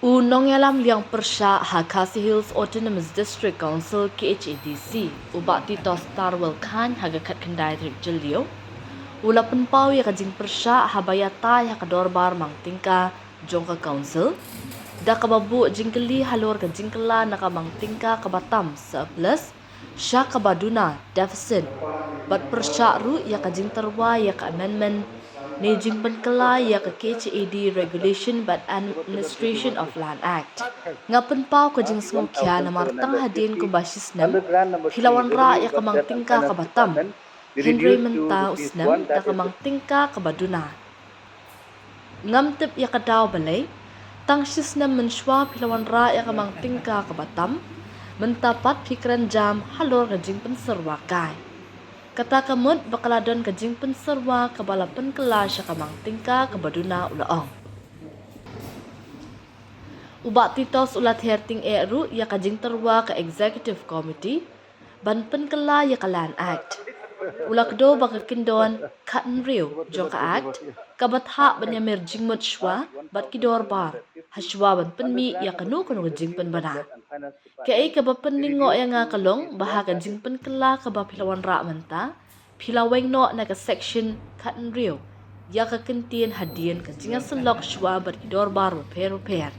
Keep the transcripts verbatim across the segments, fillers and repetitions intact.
U nongïalam liang pyrshah ha Khasi Hills Autonomous District Council, K H A D C, u Bah Titos Tarwel Chyne, ha ka khatkhyndai tarik Jylliew, u la pynpaw ïa ka jingpyrshah haba ïatai ha ka dorbar mang tyngka jong ka Council, da kaba buh jingkylli halor ka jingkylla na ka mang tyngka kaba tam surplus sha kaba duna deficit, bad pyrshah ruh ïa ka jingtyrwa ïa ka amendment ne jingpynkylla ïa ka K H A D Regulation bad Administration of Land Act. Nga pynpaw ka jingsngewkhia namar tang hadien kumba shisnem phi la wanrah ïa ka mang tyngka kaba tam, hynrei mynta u snem da ka mang tyngka kaba duna. Ngam tip ïa ka daw balei, tang shisnem mynshuwa phi la wanrah ïa ka mang tyngka kaba tam, mynta pat phi kren jam halor ka jingpynsyrwa kai. Kata ka mut ba ka la don ka jingpynsyrwa kaba la pynkylla sha ka mang tyngka kaba duna, u la ong. U Bah Titos u la ther tyngeh ruh ïa ka jingtyrwa ka Executive Committee ban pynkylla ïa ka Land Act. U la kdew ba ka kyndon khathynriew jong ka Act kaba thah ban ïamir jingmut shuwa bad ki dorbar ha shuwa ban pynmih ïa kano kano ka jingpynbna. Kaei kaba pynlyngngoh ïa nga ka long ba ha ka jingpynkylla kaba phi la wanrah mynta, phi la weng noh na ka Section khathynriew ïa ka kyntien hadien ka jingïasyllok shuwa bad ki dorbar bapher bapher.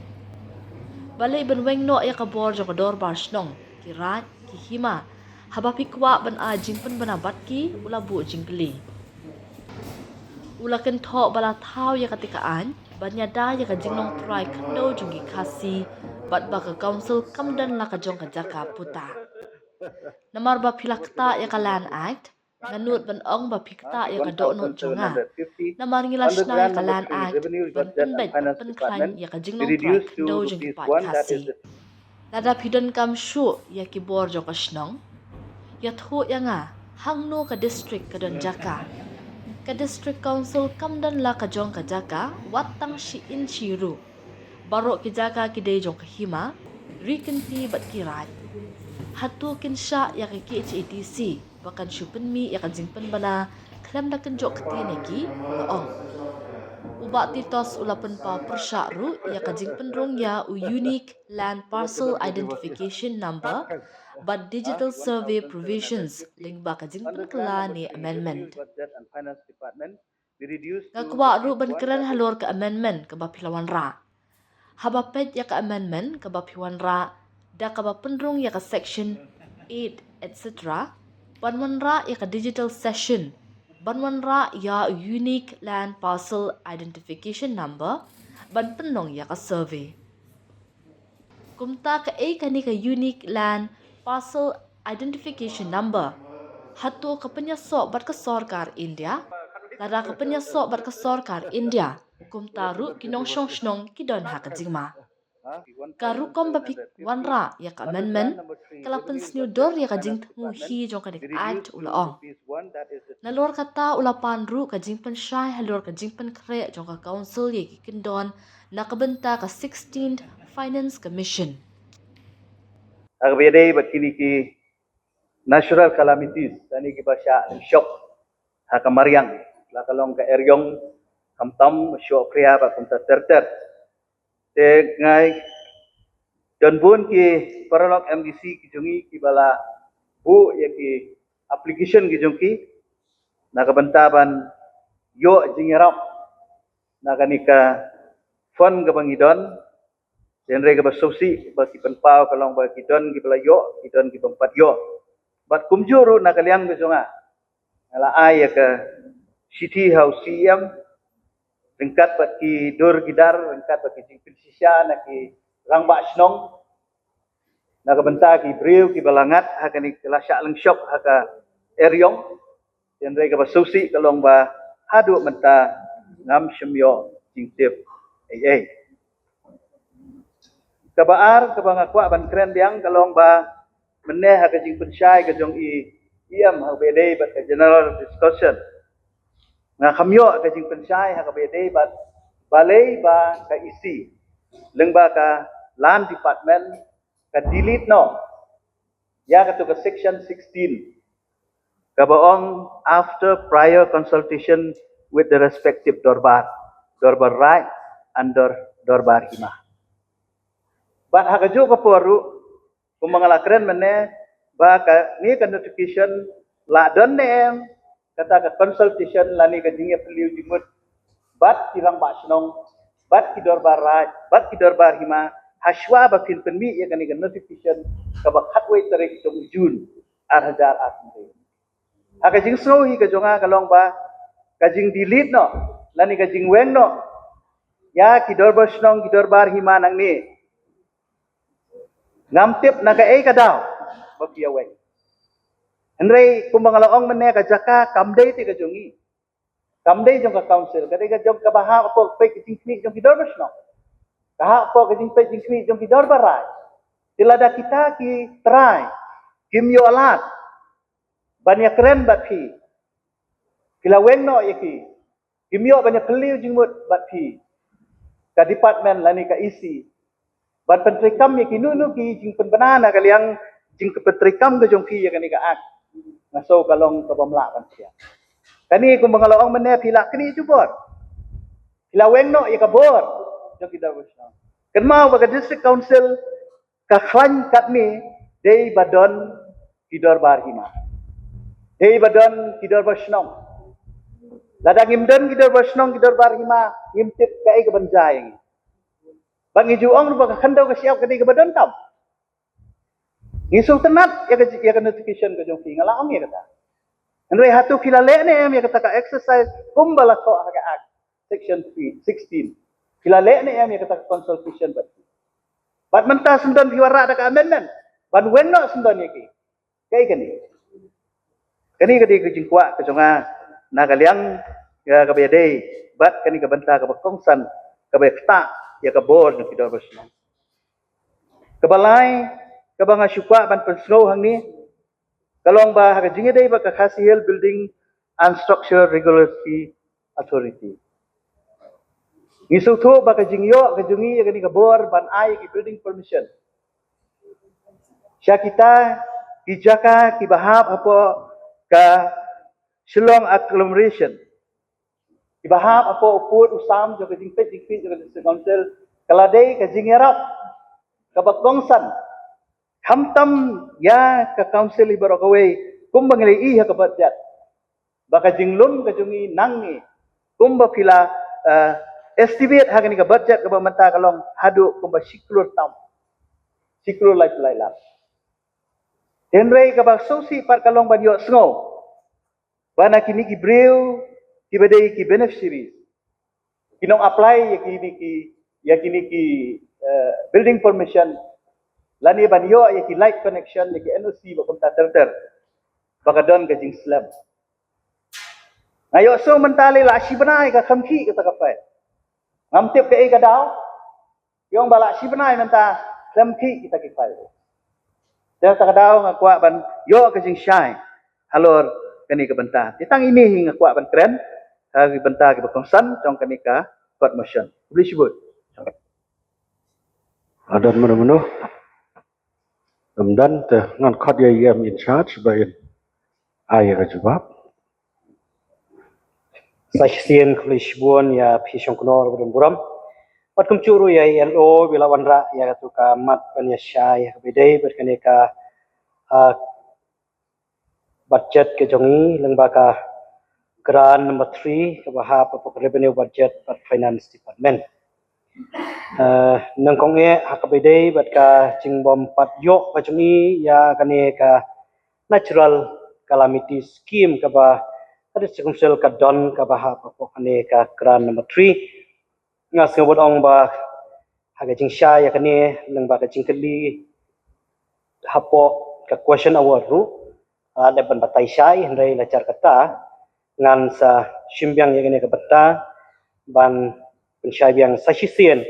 Balei ban weng noh ïa ka bor jong ka dorbar shnong, ki raid, ki hima, haba phi kwah ban ai jingpynbna bad ki? U la buh jingkylli. U la kynthoh ba la thaw ïa kata ka aiñ ban ïada ïa ka jinglong trai khyndew jong ki Khasi bad ba ka Council kam don la ka jong ka jaka puta. Namar ba phi la ktah ïa ka Land Act, nga nud ban ong ba phi ktah ïa ka dohnud jong nga. Namar ngi la shna ïa ka Land Act ban pynbeit bad pynkhlaiñ ïa ka jinglong trai khyndew jong ki paid Khasi. Lada phi donkam shuh ïa ki bor jong ka shnong, ïathuh ïa nga, hangno ka district ka don jaka? Ka District Council kam don la ka jong ka jaka wat tang shi inshi ruh. Baroh ki jaka ki dei jong ka hima, ri kynti bad ki raid. Hato kin shah ïa ka K H A D C ba kan shu pynmih ïa ka jingpynbna khlem da kynjoh kti na ki? U la ong. U Bah Titos u la pynpaw pyrshah ruh ïa ka jingpynrung ïa u Unique Land Parcel Identification Number bad Digital Survey Provisions lyngba ka jingpynkylla ne amendment. Nga kwah ruh ban kren halor ka amendment kaba phi la wanrah. Haba peit ïa ka amendment kaba phi wanrah, da kaba pynrung ïa ka Section eight, et cetera, ban wanrah ïa ka Digital Cession, ban wanrah ïa u Unique Land Parcel Identification Number, ban pynlong ïa ka survey. Kumta kaei kane ka Unique Land Parcel Identification Number? Hato ka pynïasoh bad ka sorkar India? Lada ka pynïasoh bad ka sorkar India, kumta ruh ki nongshong shnong ki don ha ka jingma. Ka rukom ba phi wanrah ïa ka amendment ka la pynsniew dur ïa ka jingthmu hi jong kane ka Act, u la ong. Nalor kata u la pan ruh ka jingpynshai halor ka jingpynkhreh jong ka Council ïa ki kyndon na ka bynta ka sixteenth Finance Commission. Ha kaba ïadei bad kine ki natural calamities, kine kiba shah lyngshop ha ka mariang, la ka long ka eriong, khamtam, shoh khria bad kumta ter ter. Te ngi don bun ki paralok M D C ki jong ngi kiba la buh ïa ki application ki jong ki na ka bynta ban ïoh jingïarap na kane ka fund kaba ngi don. Te hynrei kaba sngewsih ba ki pynpaw ka long ba ki don kiba la ïoh, ki don kiba ym pat ïoh. Bad kumjuh ruh na ka liang ka jong nga, nga la ai ïa ka shithi ha u C E M ryngkat bad ki dur ki dar, ryngkat bad ki jingpynshisha na ki rangbah shnong na ka bynta ki briew kiba la ngat ha kane ka, la shah lyngshop ha ka eriong. Te hynrei kaba sngewsih ka long ba haduh mynta ngam shym ïoh jingtip ei ei. Kaba ar kaba nga kwah ban kren biang ka long ba mynne ha ka jingpynshai ka jong i E M ha kaba ïadei bad ka general discussion, nga kham ïoh ka jingpynshai ha kaba ïadei bad balei ba ka E C lyngba ka Land Department ka delete noh ïa katu ka section sixteen kaba ong, after prior consultation with the respective dorbar, dorbar raid and dor-, dorbar hima. Bad ha kajuh ka por ruh, kumba nga la kren mynne, ba kane ka notification la don ne em kata ka consultation lane ka jingïapyllew jingmut bad ki rangbah shnong, bad ki dorbar raij, bad ki dorbar hima, hashwa ba phin pynmih ïa kane ka notification kaba khatwei tarik jong u Jun, ar hajar arphew. Ha ka jingsngew hi ka jong nga ka long ba ka jingdelete noh lane ka jingweng noh ïa ki dorbar shnong, ki dorbar hima nangne, ngam tip na kaei ka daw ba ki ïaweng. Hynrei kumba nga la ong mynne, ka jaka kam dei te ka jong ngi, kam dei jong ka council, ka dei ka jong kaba hap hapoh ka peit ka jingkhmih jong ki dorbar shnong, ka hap hapoh ka jingpeit jingkhmih jong ki dorbar raij. Te lada kita ki trai kim ïoh lad ban ïakren bad phi, ki la weng noh ïa ki, kim ïoh ban ïapyllew jingmut bad phi, ka department lane ka E C, ban pyntreikam ïa kino kino ki jingpynbna na ka liang jingpyntreikam ka jong phi ïa kane ka act, nga sngew ka long kaba ym lah ban thiah. Kane kumba nga la ong mynne, phi la knieh jubor, phi la weng noh ïa ka bor jong ki dorbar shnong. Kynmaw ba ka district council ka khlaiñ katne dei ba don ki dorbar hima, dei ba don ki dorbar shnong. Lada ngim don ki dorbar shnong, ki dorbar hima, ngim tip kaei kaban jia ïa ngi. Ba ngi ju ong ruh ba ka khyndew ka shyiap ka dei kaba donkam. Ngi sngewtynnat ïa ka, ïa ka notification ka jong phi, nga la ong ïa kata. Hynrei hato phi la leh ne em ïa kata ka exercise kumba la thoh ha ka Act, section three, sixteen? Phi la leh ne em ïa kata ka consultation bad phi? Bad mynta shen don phi wanrah da ka amendment ban weng noh shen don ïa ki. Kaei kane? Kane ka dei ka jingkwah ka jong nga na ka liang ïa kaba ïadei bad kane ka bynta kaba kongsan, kaba ïa ktah ïa ka bor jong ki dorbar shnong. Kaba lai kaba nga shu kwah ban pynsngew hangne ka long ba ha ka jingïadei bad ka Khasi Hills Building and Structure Regulatory Authority, ngi sngewthuh ba ka jingïoh ka jong ngi ïa kane ka bor ban ai ki building permission sha kita ki jaka kiba hap hapoh ka Shillong Agglomeration, kiba hap hapoh u pud u sam jong ka jingpeit jingkhmih jong ka District Council, ka la dei ka jingïarap kaba kongsan, khamtam ïa ka council hi baroh kawei, kumba ngi la ïohi ha ka budget ba ka jinglum ka jong ngi nangne, kumba phi la, eh, estimate ha kane ka budget kaba mynta ka long haduh kumba shi klur tam, shi klur laiphew lai lak. Hynrei kaba sngewsih pat ka long ban ïohsngew ba na kine ki briew kiba dei ki beneficiaries, ki nong apply ïa kine ki, ïa kine ki, eh, building permission lane ban ïoh ïa ki light connection, ïa ki N O C bad kumta ter ter, ba ka don ka jingslem. Nga ïohsngew mynta lei la shi bnai ka khlem khih kata ka file. Ngam tip kaei ka daw, ïong ba la shi bnai mynta khlem khih kita ki file. Te kata ka daw nga kwah ban ïoh ka jingshai halor kane ka bynta. Te tang ine hi nga kwah ban kren ha ki bynta kiba kongsan jong kane ka court motion. Khublei shibun. Hadan mano mano. Ym don, te ngan khot ïa i E M in charge ba in ai ïa ka jubab. Sa shisien khublei shibun ïa phi shongknor ba don burom. Bad kumjuh ruh ïa i L O ba la wanrah ïa katu ka mat ban ïa shai ïa kaba dei bad kane ka, ah, budget ka jong i lyngba ka grant number three kaba hap hapoh ka revenue budget bad finance department. Eh, nyngkong eh ha kaba dei bad ka jingbym pat ïoh ka jong i ïa kane ka natural calamity scheme kaba ka District Council ka don kaba hap hapoh kane ka grant number three. Nga sngew bad ong ba ha ka jingshai ïa kane lyngba ka jingkylli hapoh ka question hour ruh, ah, la ban batai shai, hynrei la jar kata ngan sa shim biang ïa kane ka bynta ban pynshai biang sa shisien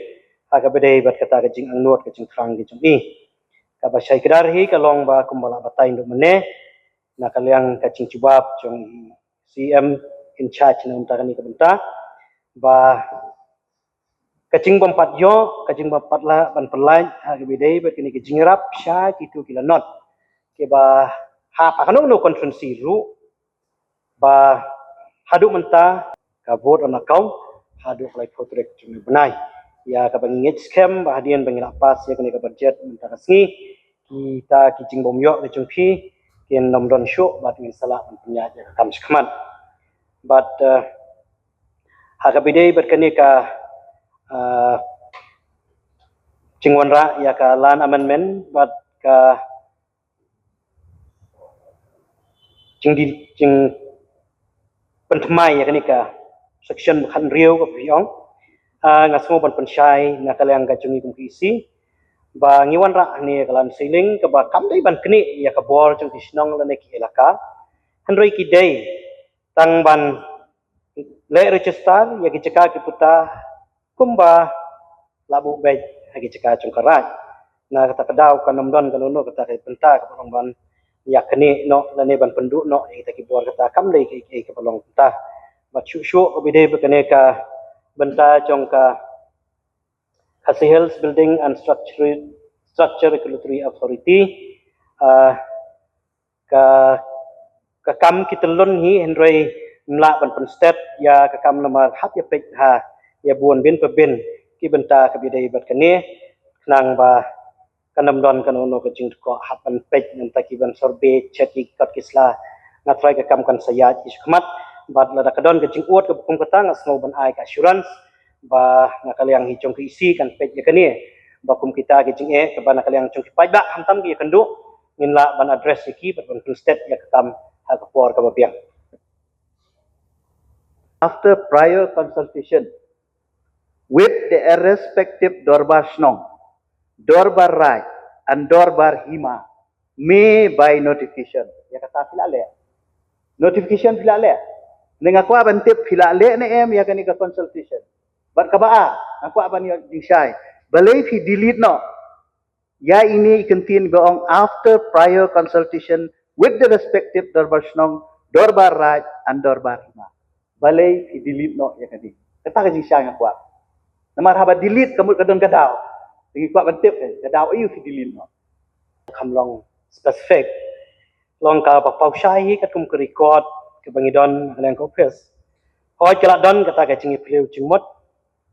ha kaba dei bad kata ka jingangnud ka jingthrang ka jong i. Kaba shai kdar hi ka long ba kumba la batai ndu mynne na ka liang ka jingjubab jong i C E M in charge na mynta kane ka bynta ba ka jingbym pat ïoh, ka jingbym pat lah ban pynlait ha kaba dei bad kane ka jingïarap sha kitu ki lanot kiba hap ha kano kano constituency ruh, ba haduh mynta ka vote on account haduh ka laiphew tarik jong u bnai. ïa kaba ngi ngeit skhem ba hadien ba ngi la pass ïa kane ka budget mynta ka sngi, kita ki jingbym ïoh ki jong phi kin nym don shuh bad ngin sa lah ban pynïaid ïa ka kam shakhmat. Bad, eh, ha kaba ïadei bad kane ka, eh, jingwanrah ïa ka land amendment bad ka jingdi-, jingpynthymmai ïa kane ka section ba khathynriew kaba phi ong. Ah, nga sngew ban pynshai na ka liang ka jong ngi kum ka E C ba ngi wanrah hangne ka land ceiling kaba kam dei ban knieh ïa ka bor jong ki shnong lane ki elaka. Hynrei ki dei tang ban leh register ïa ki jaka ki puta kumba la buh beit ha ki jaka jong ka Raid. Na kata ka daw kan ym don kano kano kata ka bynta kaba long ban ïa knieh noh lane ban pynduh noh ïa kita ki bor, kata kam dei kaei kaei kaba long bynta. Bad shuh shuh kaba ïadei bad kane ka bynta jong ka Khasi Hills Building and Structure, Structure Regulatory Authority, ah, ka, ka kam ki tyllun hi, hynrei ym lah ban pynstet ïa ka kam namar hap ïa peit ha ïa bun bin pa bin ki bynta kaba ïadei bad kane, khnang ba kan ym don kano kano ka jingdkhoh hap ban peit, nangta ki ban survey, check ïa ki kot ki sla. Nga tharai ka kam kan sa ïaid ïa shakhmat. Bad lada ka don ka jingud kaba kum kata, nga sngew ban ai ka assurance ba na ka liang hi jong ka E C kan peit ïa kane, ba kum kita ki jingeh kaba na ka liang jong ki paidbah khamtam ki ïakynduh, ngin lah ban address ïa ki bad ban pynstet ïa ka kam ha ka por kaba biang. After prior consultation with the respective Dorbar Shnong, Dorbar Raid and Dorbar Hima, may by notification. Ïa kata phi la leh. Notification phi la leh. Ne nga kwah ban tip phi la leh ne em ïa kane ka consultation. Bad kaba ar, nga kwah ban ïoh jingshai. Balei phi delete noh ïa ine i kyntien ba ong after prior consultation with the respective Dorbar Shnong, Dorbar Raid and Dorbar Hima. Balei phi delete noh ïa kane? Kata ka jingshai nga kwah. Namar haba delete ka mut ka don ka daw. Te ngi kwah ban tip, eh, ka daw aïu phi delete noh. Kham long specific. Long kaba paw shai hi katkum ka record kaba ngi don ha ka liang ka office. Hooid ka la don kata ka jingïaphylliew jingmut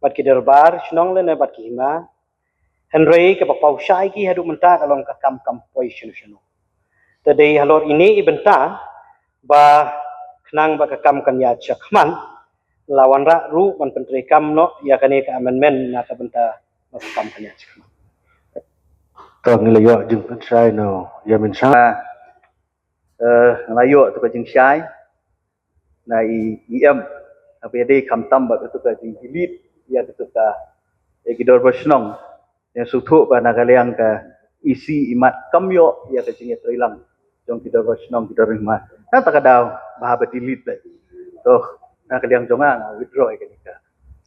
bad ki dorbar shnong lane bad ki hima. Hynrei kaba paw shai ki haduh mynta ka long ka kam kam poi shano shano. Te dei halor ine i bynta ba khnang ba ka kam kan ïaid shakhmat, la wanrah ruh ban pyntreikam noh ïa kane ka amendment na ka bynta ba ka kam kan ïaid shakhmat. To ngi la ïoh jingpynshai na u Ïa Mynshuwa. Eh, nga la ïoh tu ka jingshai na i, i em. Haba ïadei khamtam bad katu ka jingdelete ïa katu ka, ïa ki dorbar shnong. Ïa sngewthuh ba na ka liang ka E C i mat kam ïoh ïa ka jingïatreilang jong ki dorbar shnong, ki dorbar hima. Nangta ka daw ba haba delete beit. To na ka liang jong nga, nga withdraw ïa ka